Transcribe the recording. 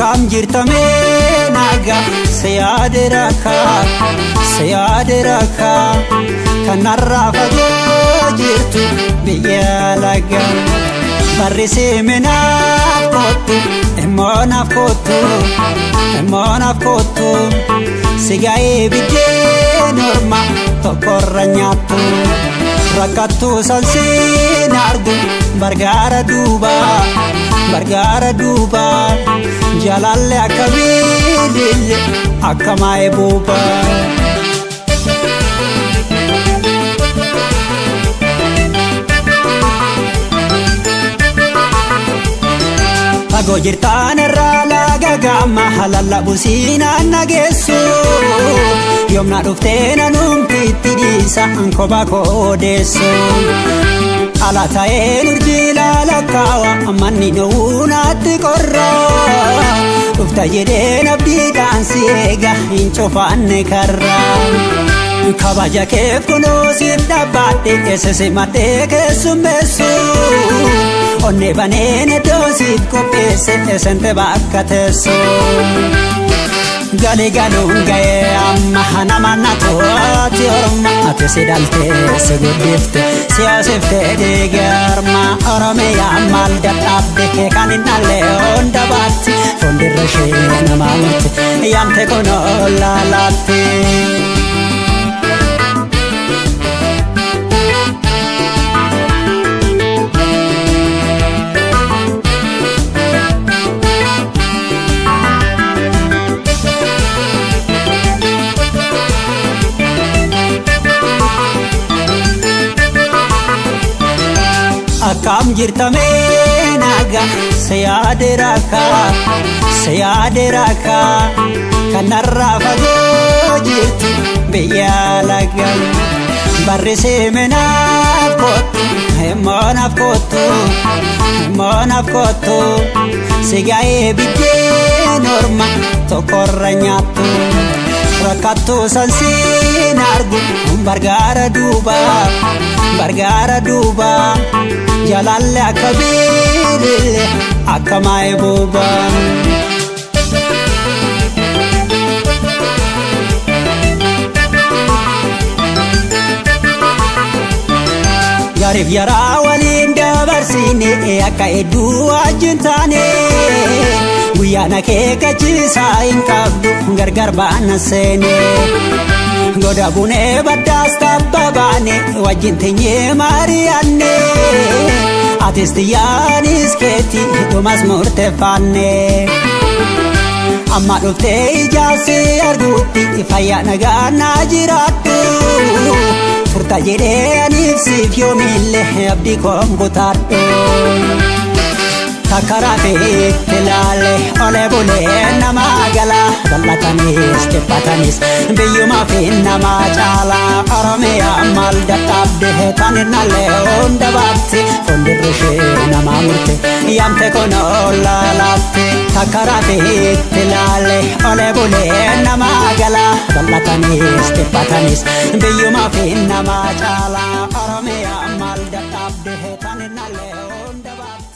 Akkam jirta mee nagaa siyaade rakka kanarraa fagoo jirtu biyya lagaa barrisee minaaf kottu immoo naaf kottu immoo naaf kottu si ga'ee biddeen orma tokkorra nyaattu rakkattuu sansiin argu bargaara duuba bargaara duuba jaalalli akka biilille akka maa'ee buuba. Fagoo jirtaan irraa laga gaama halalla busiinaan nageessu yoomna dhuftee nanumti itti dhiisa ankoba koodeessu. Ala ta'een urjii laalakkaawaa manni dhowwuu naatti qorra dhufta jedheen abdiidhaan si eega hin cufaanne karra. Kabaja keef kunuunsiif dhaabbaadhe eessisi maddee keessummeessu onnee baneen iddoo siif qopheesse eessente bakka teessu. Gali galuun ga'ee amma nama na tooti orma ati si dhaltee si guddifte si hoosiftee deegarma Oromiyaa maal dadhabde kan hin dhalle hunda baatti fuuldirra ishee nama murte yaamte kunoo laalaatti. Akkam jirta mee nagaa siyaade rakka kanarraa fagoo jirtu biyya lagaa barrisee minaaf kottu immoo naaf kottu immoo naaf kottu si ga'ee biddeen orma tokkorra nyaattu rakkattuu sansiin argu bargaara duuba bargaara duuba jaalalli akka biilille akka maa'ee buuba. Gaariif yaraa waliin dabarsine akka hedduu wajjin taane guyyaan akeekkachiisaa hin qabdu gargar baana seene. Goda bunee baddaas tabba baane wajjin teenyee mari'anne atis xiyyaanis keetti dhumas murteeffanne. Amma dhuftee ijaarsi arguutti fayyaa nagaa naa jiraadhu turta jedhee aniif siif yoomillee abdii koon kutaadhu. Takkaraa fiitti laale olee bulee nama gala bal'atanis dhiphatanis biyyuma fi nama caala Oromiyaa maal dadhabde tan hin dhalle hunda baatti fuuldirri ishee nama murte yaamte kunoo laalaatti. Takkaraa fiitti laale olee bulee nama gala bal'atanis dhiphatanis biyyuma fi nama caala Oromiyaa maal dadhabde tan hin dhalle hunda baatti.